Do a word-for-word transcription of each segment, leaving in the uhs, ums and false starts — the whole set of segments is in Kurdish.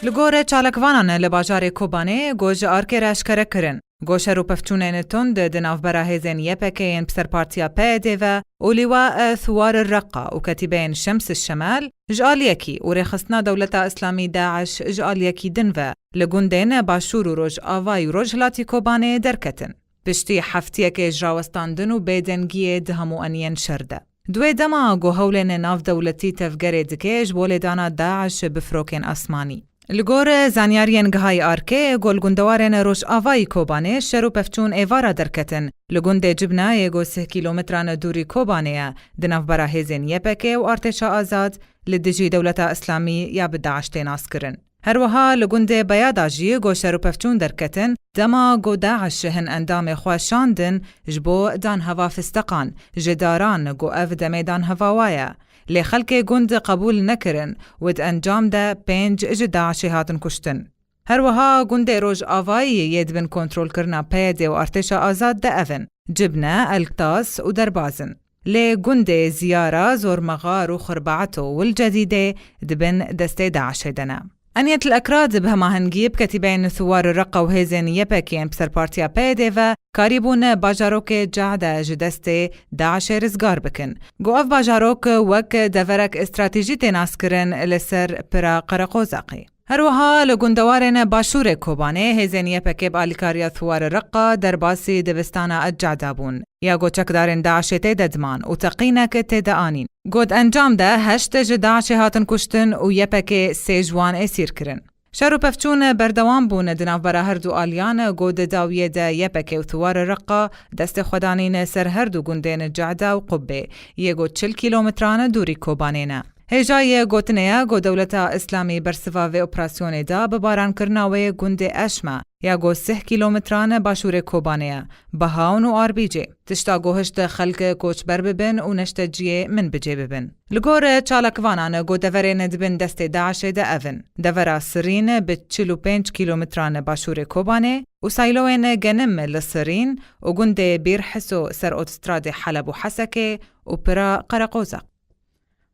Li gorî çalakvanan li bajarê Kobanê, ku ji ARKê re eşkere kirin, ku şer û pevçûnên tund di navbera hêzên Y P K yên bi ser partiya P Y D ve û Lîwa Thuwar Reqa û ketîbeyên Şems Şemal ji aliyekî û rêxistina Dewleta Îslamî DAIŞ ji aliyekî din ve li gundên Başûr û Rojavayî û Rojhilatî Kobanê derketin. Piştî heftiyekê ji rawestandin û bêdengiyê di hemû eniyên şer de. Di wê dema ku hewlên navdewletî tevgerê dike ji bo lêdana DAIŞ bi firokên asmanî. Li gor zanyariyên gihayî ARKê, ku li gundewarên Rojavayî Kobanê şer û pevçûn êvara derketin. Li gundê Cibnayê ku sih kîlometran dûrî Kobanê ye, di navbera hêzên Y P K û Artêşa Azad li dijî Dewleta Îslamî ya bi DAIŞ tê naskirin. Her wiha li gundê Beyada jî ku şer û pevçûn derketin, dema ku DAIŞ hin endamê xwe şandin ji bo danheva fisteqan, ji daran ku ev demê danheva wa ye. Lê xelkê gund qebûl nekirin û di encam de pênc ji DAIŞê hatin kuştin. Her wiha gundê Rojavayî yê di bin kontrolkirina P Y D û Artêşa Azad de ev in: Cibne, Elktas û Derbaz in. Lê gundê Ziyara, Zormexar û Xurbaeto û Cedîdê di bin destê DAIŞê de ne. Eniyet El Ekrad bi hemahengiyê bi ketîbeyên Thuwar Reqa û hêzên Y P K yên bi ser partiya P Y D ve karîbûn bajarokê Cehde ji destê DAIŞê rizgar bikin. Ku ev bajarok wek deverek stratejî tê naskirin li ser pira Qereqozaqê. Her wiha li gundewarên Başûrê Kobanê hêzên Y P K bi alîkariya Thuwar Reqa derbasî dibistana Cehda bûn. Ya ku çekdarên DAIŞê tê de diman û teqînek tê de anîn. Ku di encam de heşt ji DAIŞê hatin kuştin û Y P K sê ji wan êsîr kirin. Şer û pevçûn berdewam bûn di navbera her du aliyan, ku di dawiyê de Y P K û Thuwar Reqa destê xwe danîne ser her du gundên Cehda û Qubbê, yê ku çil kîlometran dûrî Kobanê ne. Hêjayê gotinê ye ku Dewleta Îslamî bersiva vê operasyonê da bi barankirina wê gundê Eşme, ya ku sih kîlometran başûrê Kobanê ye, Behawn û Arbîcê. Tişta ku hişt xelk koçber bibin û neşteciyê min bicê bibin. Li gor çalakvanan ku deverên di bin destê DAIŞê de ev in: devera Sirîn bi çil û pênc kîlometran başûrê Kobanê û sayloyên genim li Sirîn û gundê Bîr Hiso ser otostradê Heleb û Hesekê û pira Qereqozaq.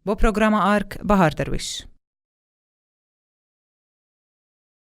Bo programa ARK, Bahar Derwîş.